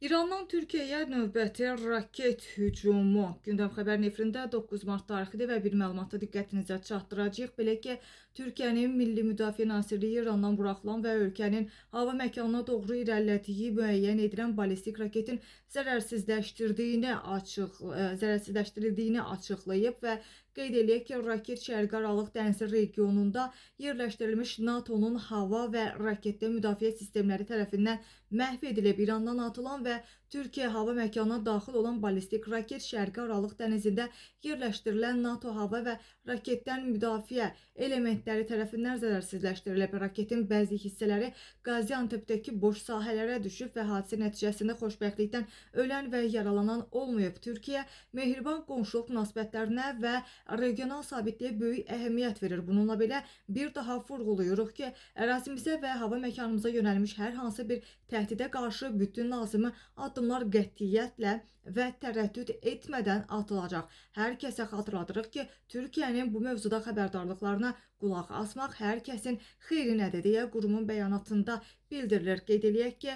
İrandan Türkiyəyə növbəti raket hücumu. Gündəm xəbər nefrində 9 mart tarixidir və bir məlumatı diqqətinizə çatdıracağıq. Belə ki, Türkiyənin Milli Müdafiə Nazirliyi İrandan buraxılan və ölkənin hava məkanına doğru irəlilədiyi müəyyən edilən ballistik raketin zərərsizləşdirildiyini açıqlayıb və qeyd eləyək ki, raket Şərqi Aralıq dənizi regionunda yerləşdirilmiş NATO-nun hava və raketdən müdafiə sistemləri tərəfindən məhv edilib. İrandan atılan və Türkiyə hava məkanına daxil olan ballistik raket Şərqi Aralıq dənizində yerləşdirilən NATO hava və raketdən müdafiə elementləri tərəfindən zərərsizləşdirilib. Raketin bəzi hissələri Qaziantepdəki boş sahələrə düşüb və hadisə nəticəsində xoşbəxtlikdən ölən və yaralanan olmayıb. Türkiyə mehriban qonşuluq münasibətlərinə və regional sabitliyə böyük əhəmiyyət verir. Bununla belə bir daha vurğulayırıq ki, ərazimizə və hava məkanımıza yönəlmiş hər hansı bir təhdidə qarşı bütün lazımi addımlar qətiyyətlə və tərəddüd etmədən atılacaq. Hər kəsə xatırladırıq ki, Türkiyənin bu mövzuda xəbərdarlıqlarına qulaq asmaq hər kəsin xeyrinədir deyə qurumun bəyanatında bildirilir. Qeyd eləyək ki,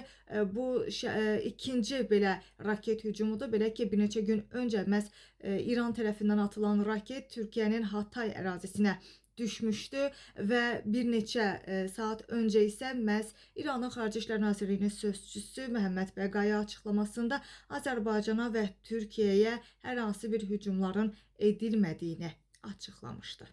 bu ikinci belə raket hücumudur. Belə ki, bir neçə gün öncə məhz İran tərəfindən atılan raket Türkiyənin Hatay ərazisinə düşmüşdü və bir neçə saat öncə isə məhz İranın Xarici İşlər Nazirliyinin sözçüsü Məhəmməd Bəqai açıqlamasında Azərbaycana və Türkiyəyə hər hansı bir hücumların edilmədiyini açıqlamışdı.